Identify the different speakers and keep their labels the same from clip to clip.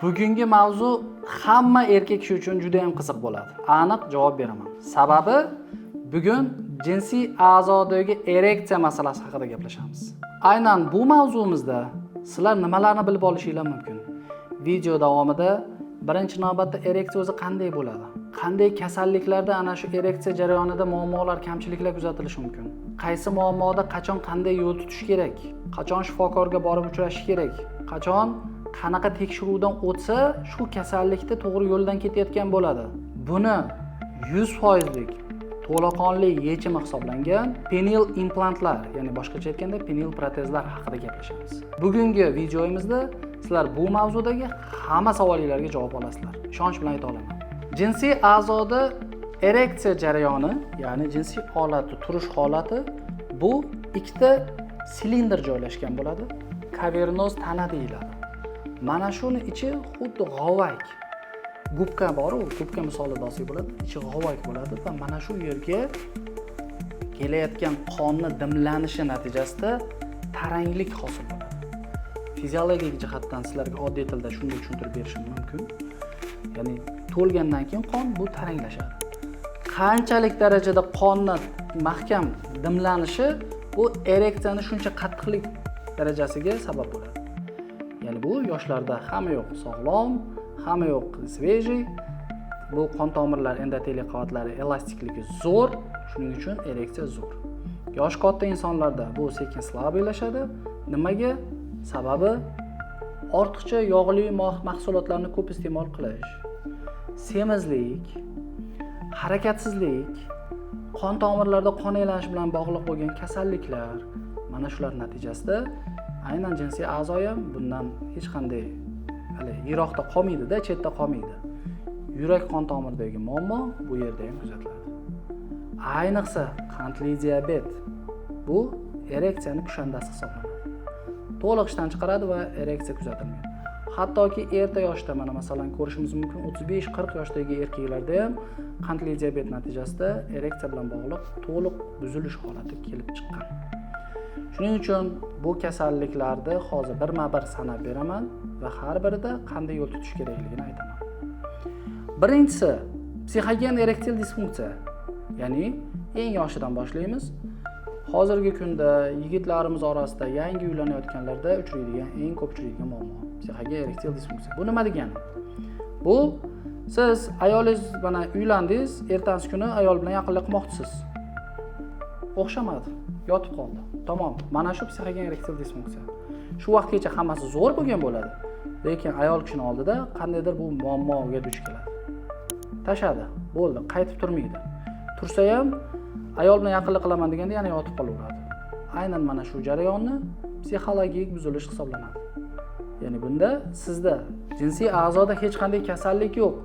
Speaker 1: Bugungi mavzu hamma erkak kishi uchun juda ham qiziq bo'ladi. Aniq javob beraman. Sababi, bugun jinsiy a'zodagi ereksiya masalasi haqida gaplashamiz. Aynan bu mavzumizda sizlar nimalarni bilib olishinglar mumkin? Video davomida birinchi navbatda ereksiya o'zi qanday bo'ladi? Qanday kasalliklarda ana shu ereksiya jarayonida muammolar, kamchiliklar kuzatilishi mumkin? Qaysi muammoda qachon qanday yo'l tutish kerak? Qachon shifokorga borib uchrashish kerak? Qachon qanaqa tekshiruvdan o'tsa, shu kasallikda to'g'ri yo'ldan ketayotgan bo'ladi? Buni 100 foizlik to'laqonli yechimi hisoblangan penil implantlar, ya'ni boshqacha aytganda, penil protezlar haqida gaplashamiz. Bugungi videomizda sizlar bu mavzudagi hamma savollarga javob olasizlar. Ishonch bilan ayta olaman. Jinsiy a'zoda ereksiya jarayoni, ya'ni jinsiy holati, turish holati, bu ikkita silindr joylashgan bo'ladi. Kavernoz tana deyiladi. Mana shuni ichi xuddi g'ovak, gubka boru, gubka misolida olsak bo'ladi, ichi g'ovak bo'ladi va mana shu yerga kelayotgan qonni dimlanishi natijasida taranglik hosil bo'ladi. Fiziologik jihatdan sizlarga oddiy tilda shunday tushuntirib berishim mumkin. Ya'ni to'lgandan keyin qon, bu taranglashadi. Qanchalik darajada qonni mahkam dimlanishi, bu ereksiyani shuncha qattiqlik darajasiga sabab bo'ladi. Ya'ni bu yoshlarda hamma yoq sog'lom, hamma yoq свежий, bu qon tomirlar endoteliy qavatlari elastikligi zo'r, shuning uchun ereksiya zo'r. Yoshi katta insonlarda bu sekin слабый lashadi. Nimaga? Sababi, ortiqcha yog'li mahsulotlarni ko'p iste'mol qilish, semizlik, harakatsizlik, qon tomirlarida qon aylanishi bilan bog'liq bo'lgan kasalliklar, mana shular natijasida aynan jinsiy a'zo ham bundan hech qanday hali yiroqda qolmaydida, chetda qolmaydi. Yurak qon tomiridagi muammo bu yerda ham kuzatiladi. Ayniqsa qandli diabet, bu ereksiyani kushandasi hisoblanadi. To'liq ishdan chiqaradi va ereksiya kuzatilmaydi. Hattoki erta yoshda, mana masalan, ko'rishimiz mumkin, 35-40 yoshdagi erkaklarda ham qandli diabet natijasida ereksiya bilan bog'liq to'liq buzilish holati kelib chiqqan. Shuning uchun bu kasalliklarni hozir birma bir sanab beraman va har birida qanday yo'l tutish kerakligini aytaman. Birinchisi, psixogen erektil disfunksiya, ya'ni eng yoshidan boshlaymiz. Hozirgi kunda yigitlarimiz orasida, yangi uylanayotganlarda uchraydigan, eng ko'p uchraydigan muammo psixogen erektil disfunksiya. Bu nima degani? Bu siz ayolingiz, mana, uylandingiz, ertasi kuni ayol bilan yaqinlik qilmoqchisiz, o'xshamadi, yotib qoldi, tamom. Mana shu psixogen erektil disfunksiya. Shu vaqtgacha hammasi zo'r bo'lgan bo'ladi, lekin ayol kishini oldida qandaydir bu muammoga duch keladi, tashadi, bo'ldi, qaytib turmaydi. Tursa ham, ayol bilan yaqinlik qilaman deganda yana yotib qolaveradi. Aynan mana shu jarayonni psixologik buzilish hisoblanadi. Ya'ni bunda sizda jinsiy a'zoda hech qanday kasallik yo'q.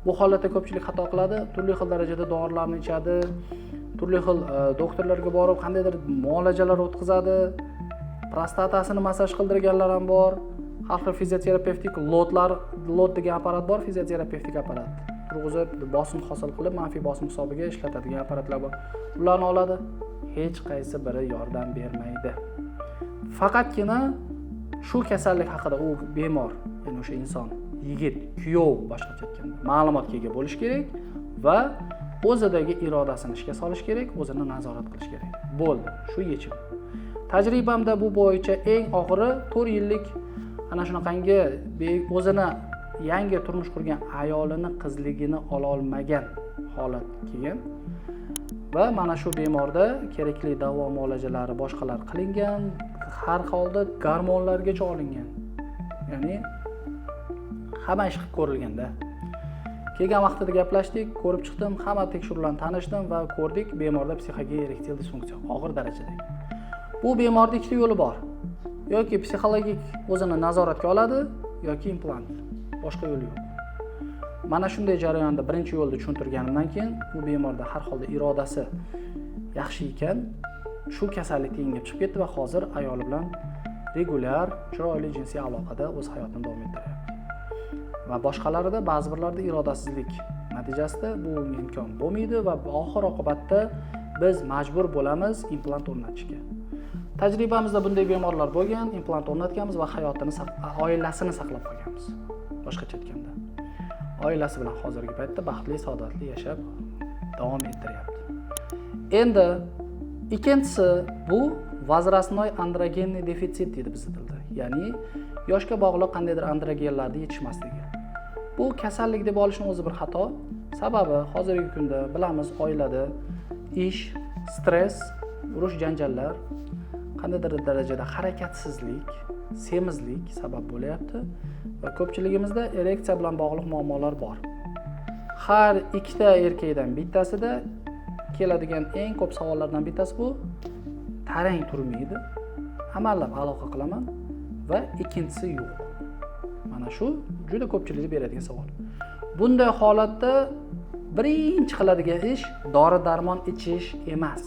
Speaker 1: Bu holatda ko'pchilik xato qiladi, turli xil darajada dorilarni ichadi, turli xil doktorlarga borib qandaydir muolajalar o'tkazadi, prostatasini massaj qildirganlar ham bor, har xil fizioterapevtik lodlar, lod degan apparat bor, fizioterapevtik apparat, turg'izib, bosim hosil qilib, manfiy bosim hisobiga ishlatadigan apparatlar bor, ularni oladi. Hech qaysi biri yordam bermaydi. Faqatgina shu kasallik haqida u bemor, ya'ni o'sha inson, yigit, kuyov, boshqacha aytganda, ma'lumotga ega bo'lishi kerak va o'zidagi irodasini ishga solish kerak, o'zini nazorat qilish kerak, bo'ldi, shu yechim. Tajribamda bu bo'yicha eng og'iri 4 yillik ana shunaqangi o'zini yangi turmush qurgan ayolini qizligini ololmagan holat kelgan va mana shu bemorda kerakli davo muolajalari, boshqalar qilingan, har holda gormonlargacha olingan, ya'ni hamma ish qilib ko'rilganda, kelgan vaqtida gaplashdik, ko'rib chiqdim, hamma tekshiruvlarni tanishdim va ko'rdik, bemorda psixogen erektil disfunksiya og'ir darajadagi. Bu bemorda ikkita yo'li bor: yoki psixologik o'zini nazoratga oladi, yoki implant, boshqa yo'li yo'q. Mana shunday jarayonda birinchi yo'lni tushuntirganimdan keyin u bemorda har holda irodasi yaxshi ekan, shu kasallikni yengib chiqib ketdi va hozir ayoli bilan regulyar, chiroyli jinsiy aloqada o'z hayotini davom ettiryapti. Va boshqalarida, ba'zi birlarida irodasizlik natijasida bu imkon bo'lmaydi va oxir oqibatda biz majbur bo'lamiz implant o'rnatishga. Tajribamizda bunday bemorlar bo'lgan, implant o'rnatganmiz va hayotini, oilasini saqlab qolganmiz. Boshqacha aytganda, Boshqacha aytganda, oilasi bilan hozirgi paytda baxtli, saodatli yashab davom ettiryapti. Endi ikkinchisi bu возрастной андрогенный дефицит deydi bizni tilda, ya'ni yoshga bog'liq qandaydir androgenlarni yetishmasligi. Bu kasallik deb olishni o'zi bir xato. Sababi hozirgi kunda bilamiz, oilada ish, stress, urush janjallar, qandaydir darajada harakatsizlik, semizlik sabab bo'lyapti va ko'pchiligimizda ereksiya bilan bog'liq muammolar bor. Har ikkita erkakdan bittasida keladigan eng ko'p savollardan bittasi bu: tarang turmaydi, amallab aloqa qilaman va ikkinchisi yo'q. Mana shu juda ko'pchilikni beradigan savol. Bunday holatda birinchi qiladigan ish dori darmon ichish emas,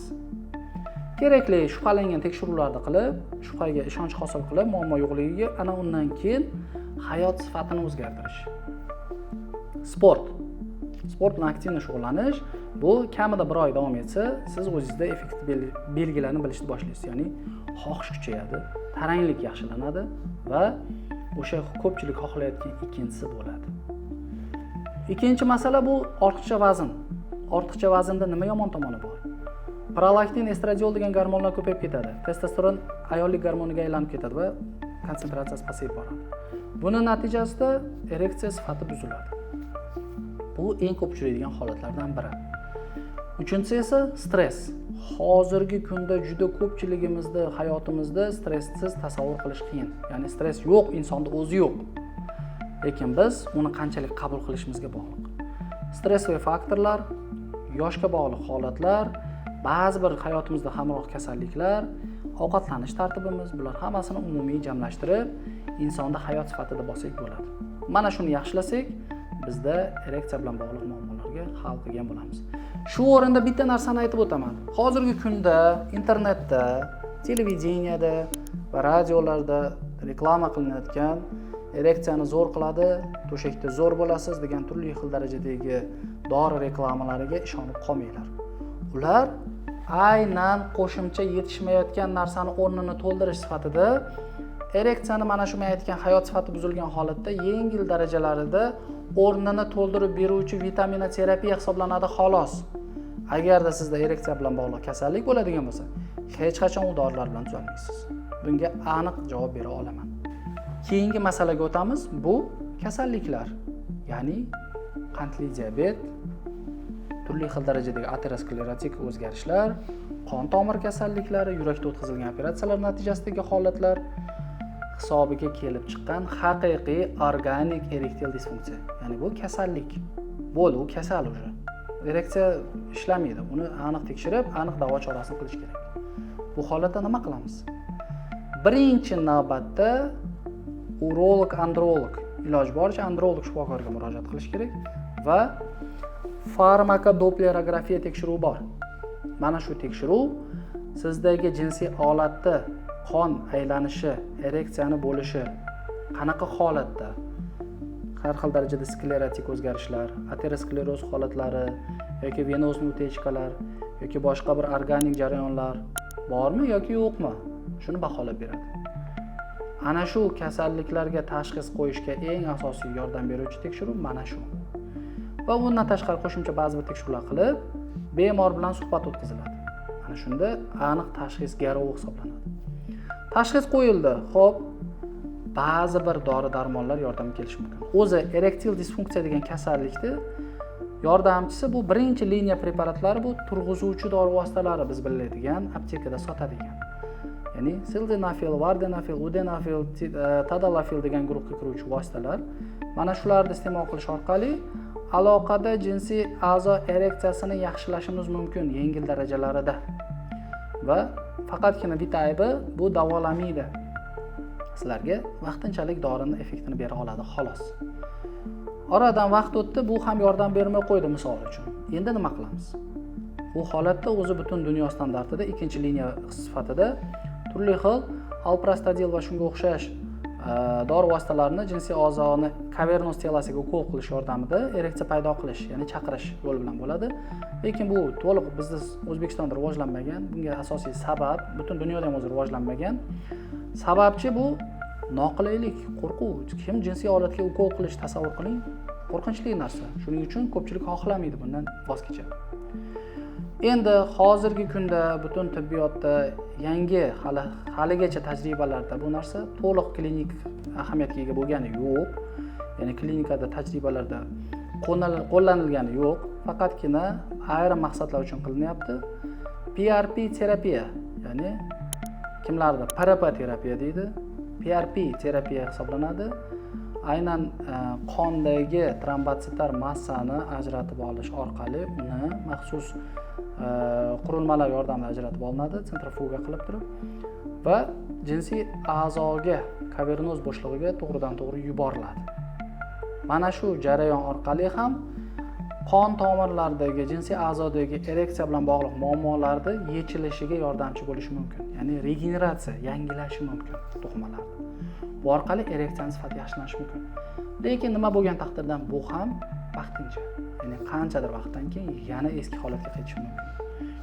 Speaker 1: kerakli shubhalangan tekshiruvlarni qilib, shubhaga ishonch hosil qilib, muammo yo'qligiga, ana undan keyin hayot sifatini o'zgartirish, sport bilan активно shug'ullanish. Bu kamida bir oy davom etsa, siz o'zingizda effekt belgilarni bilishni boshlaysiz, ya'ni xohish kuchayadi, taranglik yaxshilanadi va o'sha ko'pchilik xohlayotgan ikkinchisi bo'ladi. Ikkinchi masala bu ortiqcha vazn. Ortiqcha vaznda nima yomon tomoni bor? Prolaktin, estradiol degan gormonlar ko'payib ketadi, testosteron ayollik gormoniga aylanib ketadi va konsentratsiyasi pasayib boradi. Buni natijasida ereksiya sifati buziladi. Bu eng ko'p uchraydigan holatlardan biri. Uchinchisi esa stress. Hozirgi kunda juda ko'pchiligimizni hayotimizda stresssiz tasavvur qilish qiyin, ya'ni stress yo'q insonda o'zi yo'q, lekin biz uni qanchalik qabul qilishimizga bog'liq. Stressli faktorlar, yoshga bog'liq holatlar, ba'zi bir hayotimizda hamroh kasalliklar, ovqatlanish tartibimiz, bular hammasini umumiy jamlashtirib, insonda hayot sifatida bo'lsak bo'ladi. Mana shuni yaxshilasak, bizda ereksiya bilan bog'liq muammolarga hal qilgan bo'lamiz. Shu o'rinda bitta narsani aytib o'taman. Hozirgi kunda internetda, televideniyada va radiolarda reklama qilinayotgan ereksiyani zo'r qiladi, to'shakda zo'r bo'lasiz degan turli xil darajadagi dori reklamalariga ishonib qolmanglar. Ular aynan qo'shimcha yetishmayotgan narsani o'rnini to'ldirish sifatida ereksiyani mana shu men aytgan hayot sifati buzilgan holatda yengil darajalarida o'rnini to'ldirib beruvchi vitaminoterapiya hisoblanadi, xolos. Agarda sizda ereksiya bilan bog'liq kasallik bo'ladigan bo'lsa, hech qachon u dorilar bilan tuzalmaysiz. Bunga aniq javob bera olaman. Keyingi masalaga o'tamiz. Bu kasalliklar, ya'ni qandli diabet, turli xil darajadagi aterosklerotik o'zgarishlar, qon tomir kasalliklari, yurakda o'tkazilgan operatsiyalar natijasidagi holatlar hisobiga kelib chiqqan haqiqiy organik erektil disfunksiya. Ya'ni bu kasallik bo'ldi, u kasal, уже ereksiya ishlamaydi. Uni aniq tekshirib, aniq davo chorasini qilish kerak. Bu holatda nima qilamiz? Birinchi navbatda urolog, androlog, iloji boricha androlog shifokorga murojaat qilish kerak va farmakodoplerografiya tekshiruvi bor. Mana shu tekshiruv sizdagi jinsiy olatda qon aylanishi, ereksiyani bo'lishi qanaqa holatda, har xil darajada sklerotik o'zgarishlar, ateroskleroz holatlari yoki venozный утечка lar yoki boshqa bir organik jarayonlar bormi yoki yo'qmi, shuni baholab beradi. Ana shu kasalliklarga tashxis qo'yishga eng asosiy yordam beruvchi tekshiruv mana shu. Va undan tashqari qo'shimcha ba'zi bir tekshiruvlar qilib, bemor bilan suhbat o'tkaziladi. Ana shunda aniq tashxis garovi hisoblanadi. Tashxis qo'yildi, ho'p, ba'zi bir dori darmonlar yordamga kelishi mumkin. O'zi erektil disfunksiya degan kasallikni yordamchisi bu birinchi liniya preparatlari, bu turg'izuvchi dori vositalari, biz biladigan aptekada sotadigan, ya'ni sildenafil, vardenafil, udenafil, tadalafil degan guruhga kiruvchi vositalar. Mana shularni iste'mol qilish orqali aloqada jinsiy a'zo ereksiyasini yaxshilashimiz mumkin yengil darajalarida. Va faqatgina bitta aybi, bu davolamaydi, sizlarga vaqtinchalik dorini effektini bera oladi, xolos. Oradan vaqt o'tdi, bu ham yordam bermay qo'ydi, misol uchun. Endi nima qilamiz? Bu holatda o'zi butun dunyo standartida ikkinchi liniya sifatida turli xil alprostadil va shunga o'xshash dori vositalarini jinsiy a'zoni kavernoz тело siga ukol qilish yordamida ereksiya paydo qilish, ya'ni chaqirish yo'li bilan bo'ladi. Lekin bu to'liq bizda O'zbekistonda rivojlanmagan. Bunga asosiy sabab, butun dunyoda ham o'zi rivojlanmagan, sababchi bu Noqulaylik, qo'rquv. Kim jinsiy olatga ukol qilish, tasavvur qiling, qo'rqinchli narsa. Shuning uchun ko'pchilik xohlamaydi, bundan voz kechadi. Endi hozirgi kunda butun tibbiyotda yangi, haligacha tajribalarda bu narsa to'liq klinik ahamiyatga ega bo'lgani yo'q. Ya'ni klinikada tajribalarda qo'llanilgani yo'q. Faqatgina ayrim maqsadlar uchun qilinyapti. PRP terapiya, ya'ni kimlardir PRP terapiya deydi. PRP terapiya hisoblanadi. Aynan qondagi trombotsitar massani ajratib olish orqali uni maxsus qurilmalar yordamida ajratib olinadi, sentrifuga qilib turib va jinsiy a'zoga, kavernoz bo'shlig'iga to'g'ridan to'g'ri yuboriladi. Mana shu jarayon orqali ham qon tomirlaridagi, jinsiy a'zodagi ereksiya bilan bog'liq muammolarni yechilishiga yordamchi bo'lishi mumkin. Ya'ni regeneratsiya, yangilashi mumkin to'qimalarni. Bu orqali ereksiyani sifati yaxshilanishi mumkin. Lekin nima bo'lgan taqdirda bu ham vaqtincha. Ya'ni qanchadir vaqtdan keyin yana eski holatga qaytishi mumkin.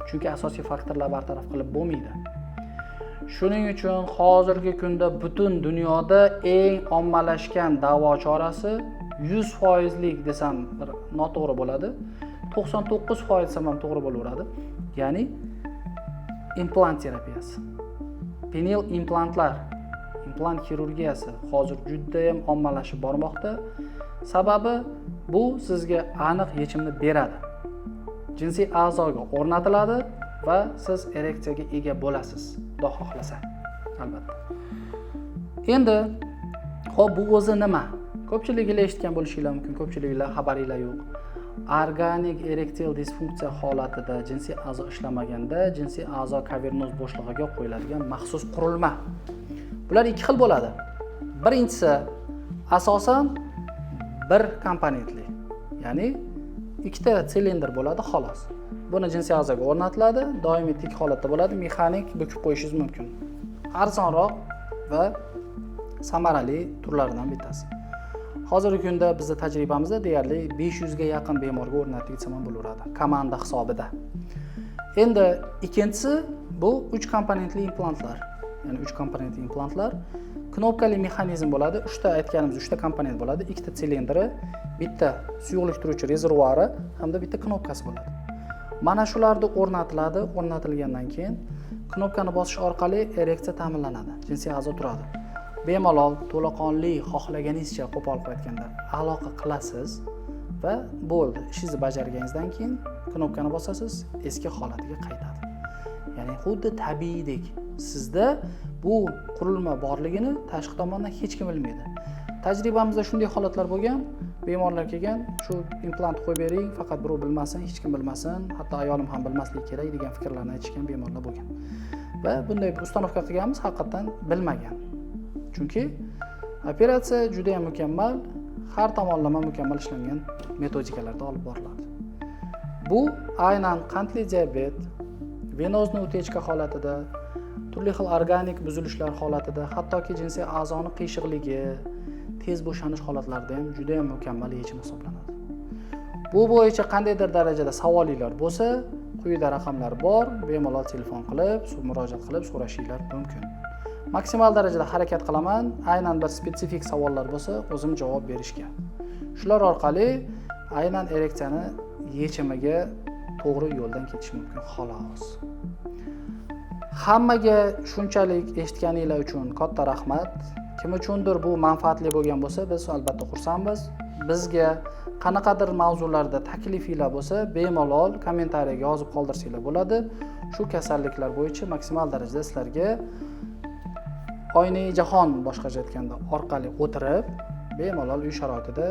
Speaker 1: Chunki asosiy faktorlar bartaraf qilib bo'lmaydi. Shuning uchun hozirgi kunda butun dunyoda eng ommalashgan davo chorasi 100%lik desam bir noto'g'ri bo'ladi. 99% desam ham to'g'ri bo'laveradi. Ya'ni implant terapiyasi. Penil implantlar, implant xirurgiyasi hozir juda ham ommalashib bormoqda. Sababi bu sizga aniq yechimni beradi. Jinsiy a'zoga o'rnatiladi va siz ereksiyaga ega bo'lasiz, Xudo xohlasa, albatta. Endi, xo'p, bu o'zi nima? Ko'pchiliginglar eshitgan bo'lishinglar mumkin, ko'pchiliginglar xabaringlar yo'q. Organik erektil disfunksiya holatida, jinsiy a'zo ishlamaganda, jinsiy a'zo kavernoz bo'shlig'iga qo'yiladigan maxsus qurilma. Bular ikki xil bo'ladi. Birinchisi asosan bir komponentli, ya'ni ikkita silindr bo'ladi, xolos. Buni jinsiy a'zoga o'rnatiladi, doimiy tik holatda bo'ladi, mexanik bukib qo'yishingiz mumkin. Arzonroq va samarali turlaridan bittasi. Hozirgi kunda bizni tajribamizda deyarli 500 ga yaqin bemorga o'rnatdik desam ham bo'laveradi, komanda hisobida. Endi ikkinchisi bu 3 komponentli implantlar. Ya'ni 3 komponentli implantlar knopkali mexanizm bo'ladi. 3 ta, aytganimiz 3 ta komponent bo'ladi. Ikkita silindri, bitta suyuqlik turuvchi rezervuari hamda bitta knopkasi bo'ladi. Mana shularni o'rnatiladi. O'rnatilgandan keyin knopkani bosish orqali ereksiya ta'minlanadi. Jinsiy a'zo turadi. Bemalol to'laqonli, xohlaganingizcha, qo'pol qilib aytganda, aloqa qilasiz va bo'ldi. Ishingizni bajarganingizdan keyin knopkani bosasiz, eski holatiga qaytadi. Ya'ni xuddi tabiiydek sizda bu qurilma borligini tashqi tomondan hech kim bilmaydi. Tajribamizda shunday holatlar bo'lgan, bemorlar kelgan, shu implant qo'yib bering, faqat birov bilmasin, hech kim bilmasin, hatto ayolim ham bilmasligi kerak degan fikrlarni aytishgan bemorlar bo'lgan. Va bunday bir установка qilganmiz, haqiqatdan bilmagan. Chunki operatsiya juda ham mukammal, har tomonlama mukammal ishlangan metodikalarda olib boriladi. Bu aynan qandli diabet, венозный утечка holatida, turli xil organik buzilishlar holatida, hattoki jinsiy a'zoni qiyshiqligi, tez bo'shanish holatlarida ham juda ham mukammal yechim hisoblanadi. Bu bo'yicha qandaydir darajada savolinglar bo'lsa, quyida raqamlar bor, bemalol telefon qilib, murojaat qilib so'rashinglar mumkin. Maksimal darajada harakat qilaman, aynan bir spetsifik savollar bo'lsa, o'zim javob berishga. Shular orqali aynan ereksiyani yechimiga to'g'ri yo'ldan ketish mumkin, xolos. Hammaga shunchalik eshitganinglar uchun katta rahmat. Kim uchundir bu manfaatli bo'lgan bo'lsa, biz albatta xursandmiz. Bizga qanaqadir mavzularda taklifinglar bo'lsa, bemalol kommentariyaga yozib qoldirsanglar bo'ladi. Shu kasalliklar bo'yicha maksimal darajada sizlarga oynai jahon, boshqacha aytganda, orqali o'tirib, bemalol uy sharoitida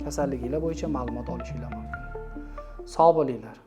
Speaker 1: kasalliginglar bo'yicha ma'lumot olishinglar mumkin. Sog' bo'linglar.